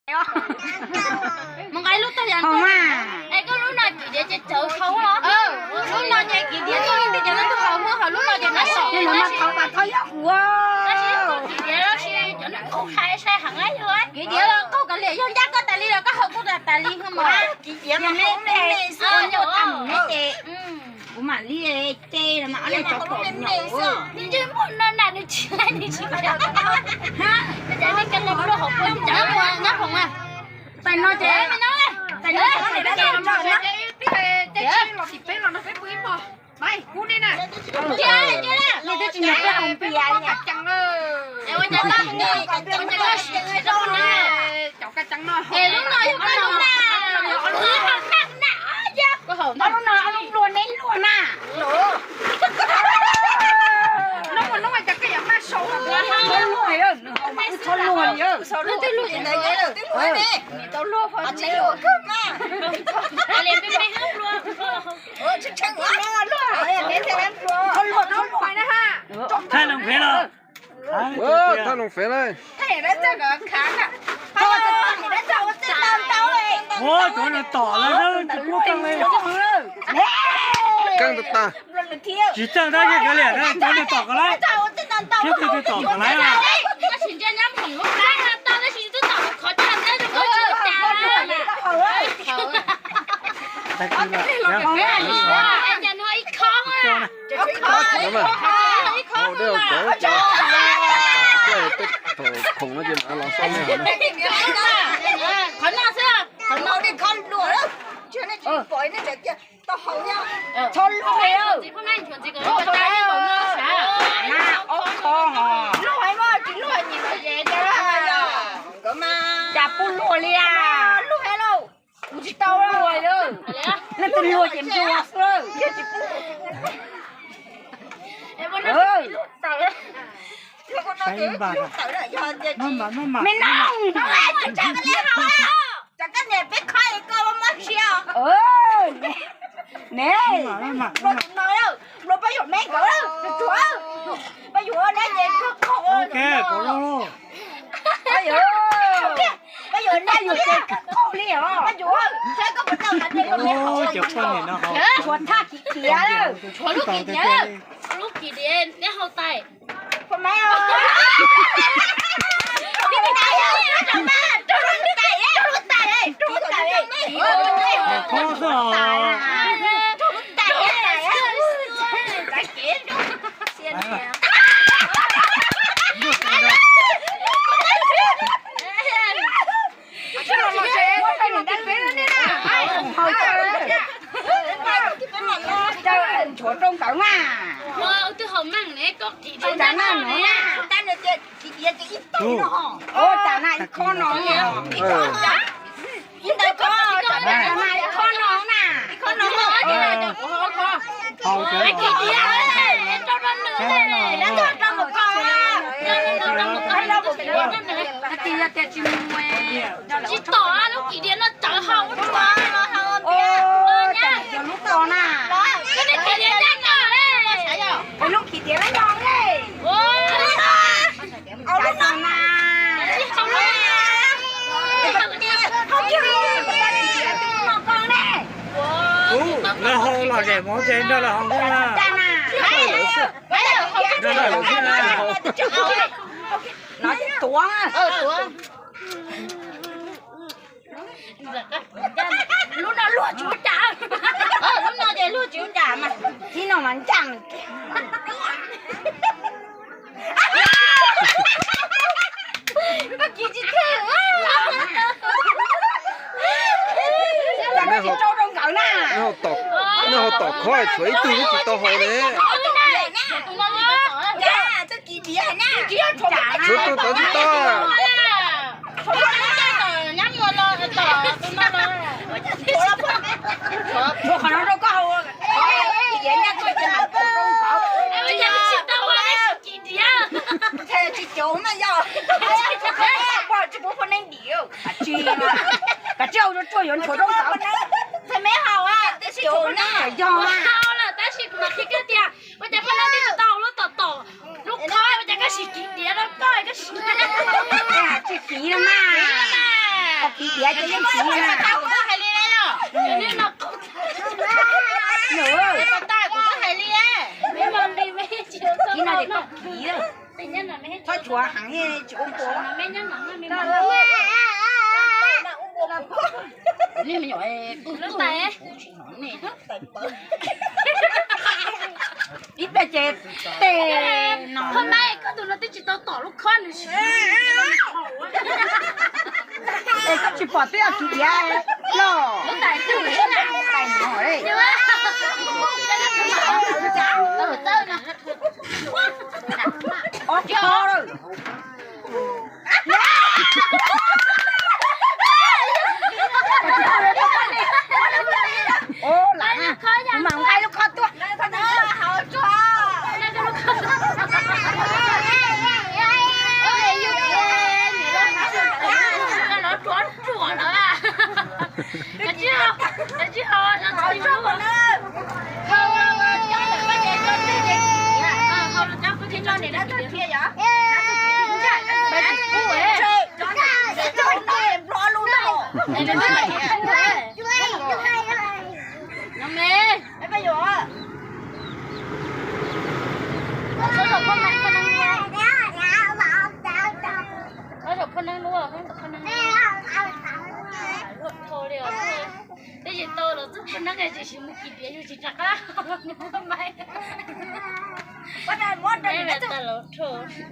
Mus nqa lub tag yam. Es koj lub no kiv diav ces tsawv khau los? Lub no ces kiv diav tuaj ib teg cov no tuaj haus hwb, ho lub no ces nab saum. Mas thov mas thov yob huv. Tab sis kiv diav los sis cov no kuj hais sai heev yog kiv diav los qaug kav liam, yog ncaj koj tas li los koj haus kuj tas tas li mas. Kiv diav mas me me xwb, nyuaj tag mus me ces kuv mam li ces mas ob leeg cov pom me me xwb. Nws ntsej muag no nram nws tsis laij nws tsis Tais no ces, tais no ces, los tim peb los no peb pw ib hmo. Mai, kub nej na. Twb tsis nyob peb hauv npias li. Cov ka ceev no. Ob lub no ob lub luag neb luag na. Hnub mus hnub cov koj yuav maj sau. Txhob luag, txhob luag li. Txhob luag, txhob luag. Thaj Loos Fev los. Thaj Loos Fev na. Ua cov no tom lawm tsis pub tau li. Keej tag tag. Tsis txawj tab yog kav liam na, cov no tom kom lawm. Thiab tus twg tom kom lawm. Khoom no ces mam los xauj nej hov na. Qhov no xwb, qhov no nej khob dua, nej tsis pom nej tseem tias tau haus nyob. Txhob luag, luag hais mas tsis luag nyiam los yes, nkawd mas cas pub luag li. Luag hais lauj. Kuv tsis tau luag, leej twg luag ces nplua xwb. Me noog, tsam koj niam peb khob es koj muab siab. Ne, nplua tus no, nplua pab yuam me nkawd, tus tuag, pab yuam ne ces koj kho. Pab yuam ne yuam ces koj kho li os. Pab yuam, saib koj puas tau hais tias yuam me hauv. Tshuav thaj kiv diav, tshuav lub kiv diav, lub kiv diav neb hau tais. Tshuav rooj nkawd mas. Twb haus meej ne, koj kiv diav na. Ua cas na ib khob no, ib khob no na. Kiv diav, rau rau nws, rau rau nws, rau rau nws. Hais tias yog tias tsis mus tsis tom lub kiv diav no tawv haus ua rua. Yog lub ko na. Lub kiv diav na, lub kiv diav na yog le. Ua lub no na. Lawv hau los zem mov ces nrog lawv hau xwb na. Nrog lawv hau xwb na. No ces tuav. Lub no luag tsis ua cas. Lub no ces luag tsis ua cas mas. Tib no mas ncaaj. Koj kiv tsis thwj. Neb tsis rau rau nkawd na. Neb ho tom khob tshuav ib tug twb tsis tau haus ne. Tshuav tus tawv tsis tau. Ua qhov no rau koj haus. Tsis cov na yog. Tsis pub poj neeb dim. Kav tsij, kav tsij ua tsuag yuav tshuav rooj ntawd. Txhais me haus, yog haus lawm tab sis kuv mam qhia koj tias ua cas poj neeb tsis tau lub tom tom lub khob, ua cas koj sim kiv diav rau koj, koj sim tsis kiv no mas. Khiv tiav ces yeej khiv na. Tsis no ces koj khiv. Txhob tshuav heev tsis ua npua. Ib pliag ces tes no. Koj tus no twb tsis tau tom lub khob nws. Es koj tsis pom twb yog khiv tiav los. Tais no. Ob khob lawm. Ua lam, kuv mam nqa lub khob tuaj. Twb tsis tau los txog poj neeb tiam sis mus khiv tiav yus tsis rov qab.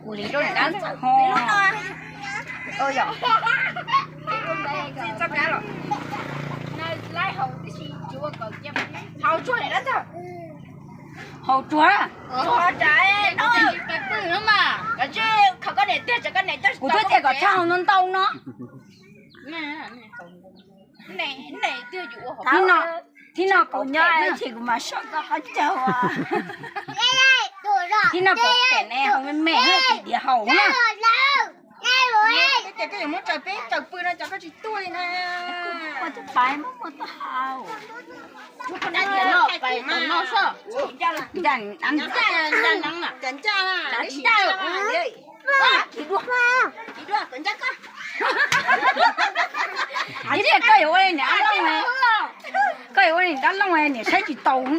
Kuv li rau niam dab ntxawm ho. Yog haus tsuag. Kuv twb tias kom tshaj hauv no ntau no. Thib no, thib no kuv nyob ces kuv mam soj koj qhov caug. Thib no pom pem ne hauv me me khiv tiav haus na. Ces koj yuav muab tsaws peb tsaws pw no cov koj tsis tuaj li na. Ua cov pais muab muag tau haus. Ncaj, ncaj, ncaj. Ib pliag koj yuav ua li niam dab looj, koj yuav ua li niam dab looj niam saib tsis taus no.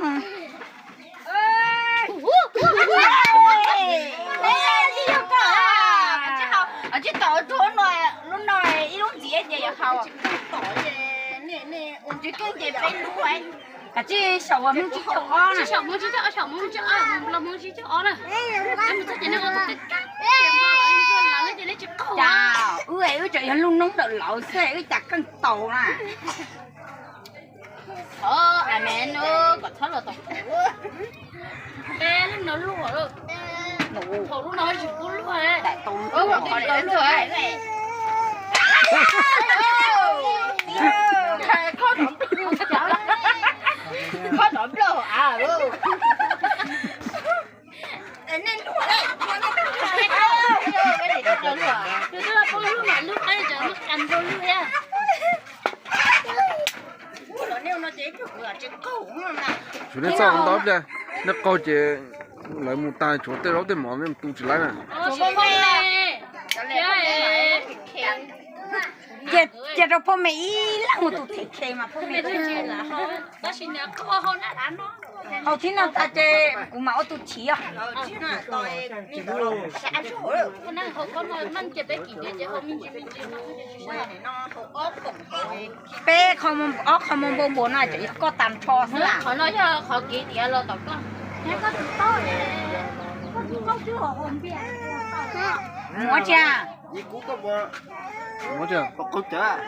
Tsis tom lub no ib lub ntxiv ces yuav haus. Tsis keej ces peb lub. Kav tsij xyaum ua Hmoob tsib caug ob na. Xyaum Hmoob tsib caug ob, xyaum Hmoob tsib caub ob na. Wb txog ces nej ua tus twg kab, wb ces nej tsis qaug. Wb, wb tseem yog lub noob dawm lauv xwb, wb cas keej taus na. Amen, kom txhob los tom kuv. Peb lub no luaj lawm. Thaum lub no tsis pub luaj. Khob nrov nplawg av. Tshuav nej txoj ntau pliag, nej qaug ces lawv mus tag tshuav tej zaub tej mov nej tu tsis laib na. Cia rau phooj me ib leeg mus tus them khe mas phooj me. Haus thib no tas ces kuv mam ua tus chiv os. Peb ob qho muag npau npau no ces yog koj tag nrho xwb. Qhov no yog qhov kev tiav los tom koj. Mus ua tsi? Mus ua tsi?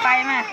Pais mas.